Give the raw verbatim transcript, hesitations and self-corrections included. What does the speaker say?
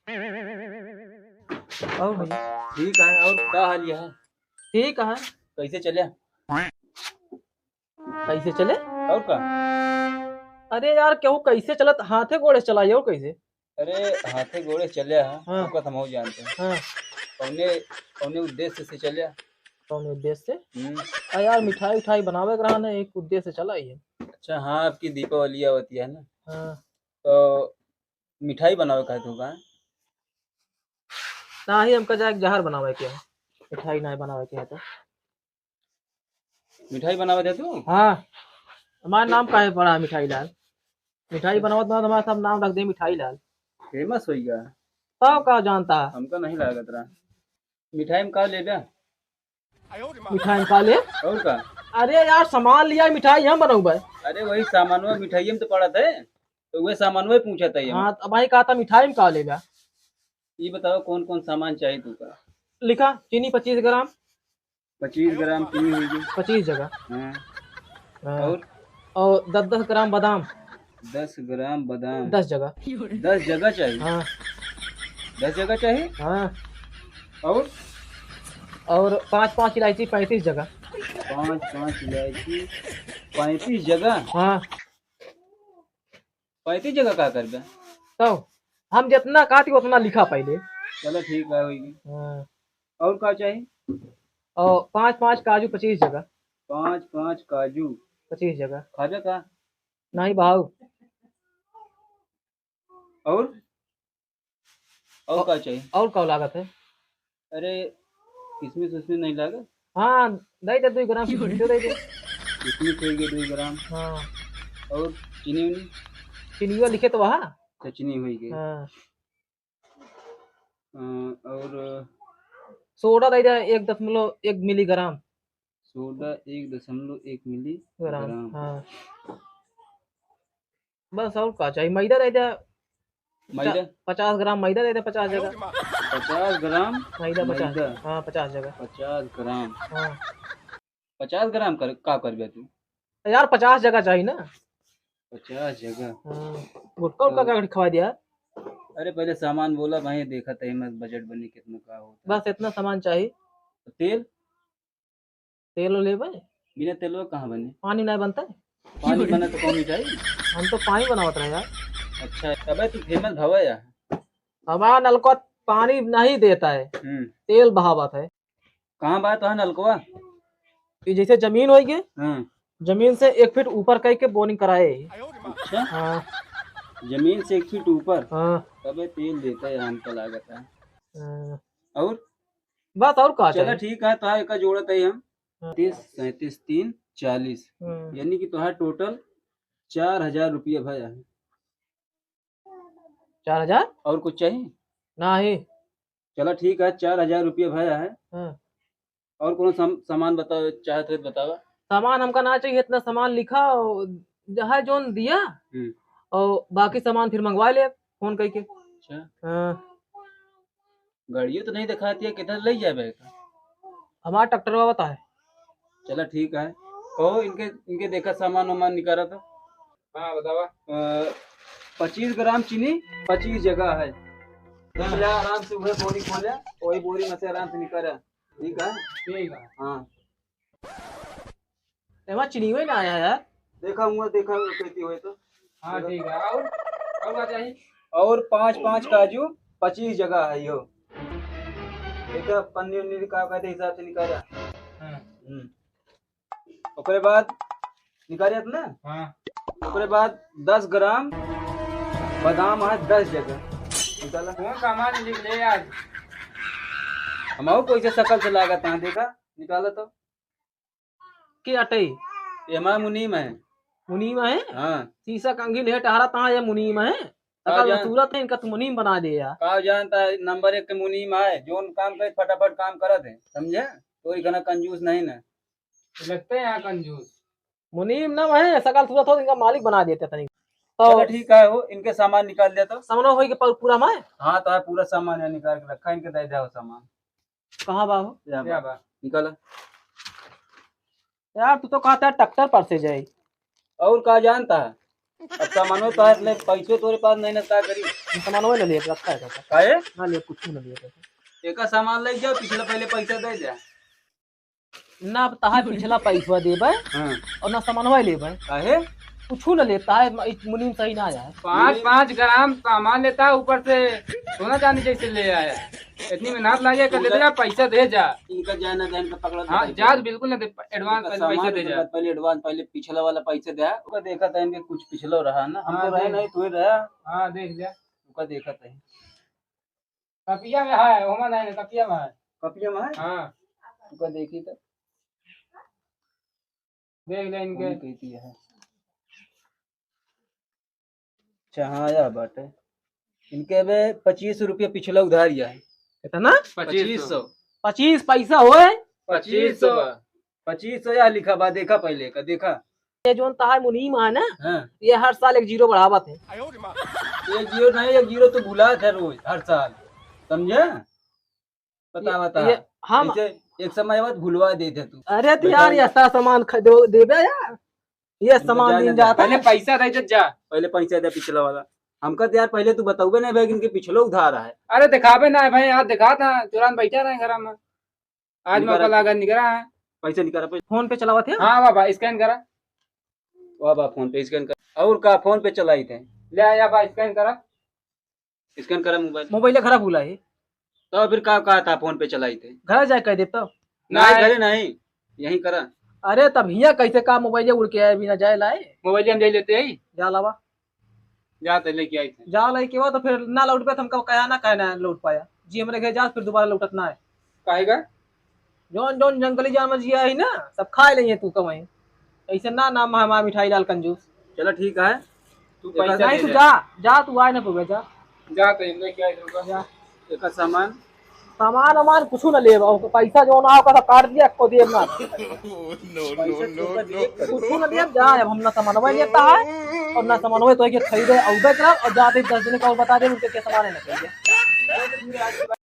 और भैया? ठीक है, और का हाल है? ठीक है। कैसे चले? कैसे चले? और का? अरे यार, केहू कैसे चलत? हाथे गोड़े चलाई, और कैसे? अरे, हाथे गोड़े चले हा, हाँ। ओका तो हमहू जानते हैं। हाँ। कौने, कौने उद्देश्य से चले? कौने उद्देश्य से? हम्म। आ यार, मिठाई उठाई बनावे के रहा ना, एक उद्देश्य से चला ही है। अच्छा, हाँ, आपकी दीपावली आवती है ना? हाँ। तो मिठाई बनावे का है तू का? नाही, हमका जाए जहर बनावे के है, मिठाई नाही बनावे के है तो। मिठाई बनावे दे तू? हाँ, हमार नाम काहे पड़ा है मिठाई लाल? मिठाई बनावत बनावत हमारा सब नाम रख दे मिठाई लाल। Famous होई गया। तब का जानता है? हमका नहीं लागत रहा। मिठाई में का लेबे? मिठाई में का ले? और का? अरे यार, सामान लिया, मिठाई हम बनौबे। अरे वही सामानवा मिठाई में तो पड़त है, तो वह सामानवा पूछत है हम। हाँ, तो भाई कहा था मिठाई में का लेबे? ये बताओ कौन कौन सामान चाहिए तू का? लिखा, चीनी पच्चीस ग्राम। पच्चीस ग्राम चीनी होगी। पच्चीस जगह। हाँ। हाँ। और? और दस दस ग्राम बादाम। दस ग्राम बादाम। दस जगह। दस जगह चाहिए? हाँ। दस जगह चाहिए? हाँ। और? और पाँच पाँच इलायची पैंतीस जगह। पाँच पाँच इलायची पैंतीस जगह? हाँ। पैंतीस जगह का करबे? तो हम जितना कहती उतना लिखा पहले। चलो ठीक है, होई। हाँ। और का चाहिए? और पाँच पाँच काजू पच्चीस जगह। पाँच पाँच काजू। पच्चीस जगह। खाबे का? नहीं भाव। और? और का चाहिए? और का लागत है? अरे, किसमिस उसमिस नहीं लागत? हाँ, दे दे, दो ग्राम किसमिस दे दे। किसमिस होई गई दो ग्राम। हाँ। और चीनी उनी? चीनियो लिखे तो वहाँ। तो चीनी होई गई। हाँ। अ, और सोडा दे दे एक दशमलव एक मिलीग्राम। सोडा एक दशमलव एक मिलीग्राम। हाँ। बस और का चाहिए? मैदा दे दे। मैदा? पचा-, पचास ग्राम मैदा दे दे, पचास जगह। पचास ग्राम मैदा, पचास। मैदा। हाँ, पचास जगह। पचास ग्राम। हाँ। पचास ग्राम कर, का करबे तू? यार, पचास जगह चाहिए ना। पचास जगह। हाँ। गुटखा उटखा तो का खवा दिया? अरे, पहले सामान बोला भाई, देखा तही में बजट बनी कितना का होता है। बस इतना सामान चाहिए। तो तेल? तेल लेबे? बिना तेल कहाँ बने? पानी नहीं बनता है। पानी बने तो कौन मिठाई? हम तो पानी बनावत रहे यार। अच्छा, तबे तू famous भवा यार। हमारा नलका पानी नहीं देता है, हम्म। तेल बहावत है। कहाँ बा तोहार नलकवा? ये जैसे जमीन होई के, हाँ। जमीन से एक फीट ऊपर कई के boring कराए। अच्छा। हाँ। जमीन से एक फीट ऊपर? हाँ। तबे तेल देता है, हमका लागत है। हाँ। और? बस और का चला चाहिए? ठीक है, तोहार एका जोड़त है हम। हाँ। तीस, सैंतीस, तीन, चालीस। हम्म। यानी कि तोहार total चार हजार रुपया भया है। चार हजार? और कुछ चाहिए? नहीं। चला ठीक है, चार हजार रुपया भया है। हाँ। और कोनो साम-, सामान बताओ, चाहत हो तो बतावा। सामान हमका ना चाहिए, इतना सामान लिखा और जहाँ जौन दिया हम्म। और बाकी सामान फिर मंगवा ले फोन करके। अच्छा। हाँ। गाड़ियों तो नहीं दिखाती है, किधर ले जाए का? हमारा ट्रैक्टर वाला है। चला ठीक है, कहो इनके, इनके देखा सामान वामान निकाला तो। हाँ, बतावा। अ, पच्चीस ग्राम चीनी, पच्चीस जगह है। ले आराम से वही बोरी खोले, वही बोरी में से आराम से निकाला। ठीक है? ठीक है। हाँ। एमा चीनी हुए ना आया यार। देखा हुआ, देखा हुआ कहती हुए तो। हाँ, ठीक है। और, और का चाहिए? और पाँच, पाँच काजू, पच्चीस जगह है यो। देखा, पन्नी उन्नी का कहते हिसाब से निकाला। हाँ। हम्म। ओकरे बाद निकाले ना? हाँ। ओकरे बाद दस ग्राम बादाम है, दस जगह। निकाला। कौन सामान लिख ले यार? हमारो कैसे शकल से लागत है, देखा, निकाला तो। के अटई? ये हमारा मुनीम है। मुनीम है? हाँ। शीशा का अंगी ले टहरा ता, ये मुनीम है। का सकल जान-, सूरत है, इनका तो मुनीम बना दे यार। का जानता है, नंबर एक के मुनीम है, जोन काम करे फटाफट काम करत है, समझे? कोई घना कंजूस नहीं ना। लगते हैं यहाँ कंजूस। मुनीम ना है, सकल सूरत हो, इनका मालिक बना देते तनी। तो चलो ठीक है, हो, इनके सामान निकाल दिया तो। सामान होई के पू-, पूरा मैं? हाँ, तो है, पूरा सामान है, निकाल के रखा, इनके दे दे सामान। कहाँ बा हो? या क्या बा। बा? निकाला। यार, तू तो कहता है ट्रैक्टर पर से जाए। और का जानता है? अब सामानो तो है, नहीं, पैसो तोरे पास नहीं ना, का करी? सामानो ना ले, रखा है, काका। काहे? ना ले, कुछ ना ले, काका। एका सामान ले जाओ, पिछला पहले पैसा दे दे। ना अब तहार पिछला पैसवा देबे हाँ। और ना सामानवा लेबे। काहे? कुछू ना लेब, तहार म-, ई मुनीम सही ना आया है। पाँच, पाँच ग्राम सामान लेता है, ऊपर से सोना चांदी जैसे ले आया है। इतनी मेहनत लागे कर लेते जा, पैसा दे जा। इनका जाए ना जाए, इनका पकड़ा हाँ, दे। जा, बिल्कुल ना दे, advance इनका पहले पैसा सामान दे के जा। बाद पहले advance, पहले पिछला वाला पैसा दे। ओका देखा था इनके कुछ पिछलो रहा ना, हम हाँ, तो रहे देख। नहीं, तू ही रहा। हाँ, देख जा। ओका देखा था। कपिया में है, ओमा नहीं, कपिया में है। कपिया में है? हाँ। ओका देखी तो। देख ले इनके। कौन कहती है? अच्छा, हाँ, यह बात है। इनके अबे पच्चीस रुपया पिछला उधार या है। कितना? पच्चीस सौ। पच्चीस पैसा होए? पच्चीस सौ। पच्चीस सौ या लिखा बा, देखा पहले का, देखा। ये जोन तहार मुनीम है ना, हाँ। ये हर साल एक जीरो बढ़ावत है। एक जीरो नहीं, एक जीरो तो भुलात है रोज, हर साल, समझे? बता, ये, बता। ये, हम ऐसे एक समय बाद भुलवा देते तू। अरे तो बता यार, दे। ऐसा सामान ख-, दे, देबे यार, ये इनका सामान जाने दिन दे। जाता पहले है। पैसा दे दे जा। पहले पैसा दे पिछला वाला। हमका तो यार पहले तू बताऊबे नहीं भाई, इनके पिछलो उधार है। अरे दिखाबे ना है भाई, आज दिखा था, चोरान बैठा रहे घर में। आज निकरा मौका लागा, निकरा है। पैसा निकरा, पैसा। फोन पे चलावत है? हाँ बाबा, scan करा। वाह बा, फोन पे scan कर। और का फोन पे चलाई थे? ले आया बा, scan करा। Scan करा मोबाइल। मोबाइल खराब हुआ है। तो फिर का कहा था फोन पे चलाई थे? घर जाए कह देब तो। नहीं, नहीं। घरे नहीं, यहीं करा। अरे तब हियाँ कैसे का मोबाइल उड़ के आए बिना जाए लाए? मोबाइल हम जाए लेते ही। जा लावा। जा ते लेके आई थे। जा लेके वो तो फिर ना लौट पे, तो हमका कहा ना, कहे ना लौट पाया। जी हमरे घर जा, फिर दोबारा लौटत ना है। काहे का? जौन जौन जंगली जानवर जिया है ना, सब खा लेंगे तू कमाई। ऐसे ना, ना हमारा मिठाई लाल कंजूस। चलो ठीक है, तू एक पैसा नहीं, दे तू दे। जा, जा, तू आए ना पवे, जा। जा तो इनने क्या है तुमका? जा। एक सामान। सामान वामान कुछ ना लेब, और पैसा जो ना होगा सब काट दिया, को देब ना। No, no, पैसा no, तू no। कुछ ना लेब, जा, अब हम ना सामान वही लेता है, और ना सामान वही तो एक खरीदे, और उधर करा, और जाते दस दिन का और बता दे, उनके क्या सामान है ना खरीदे।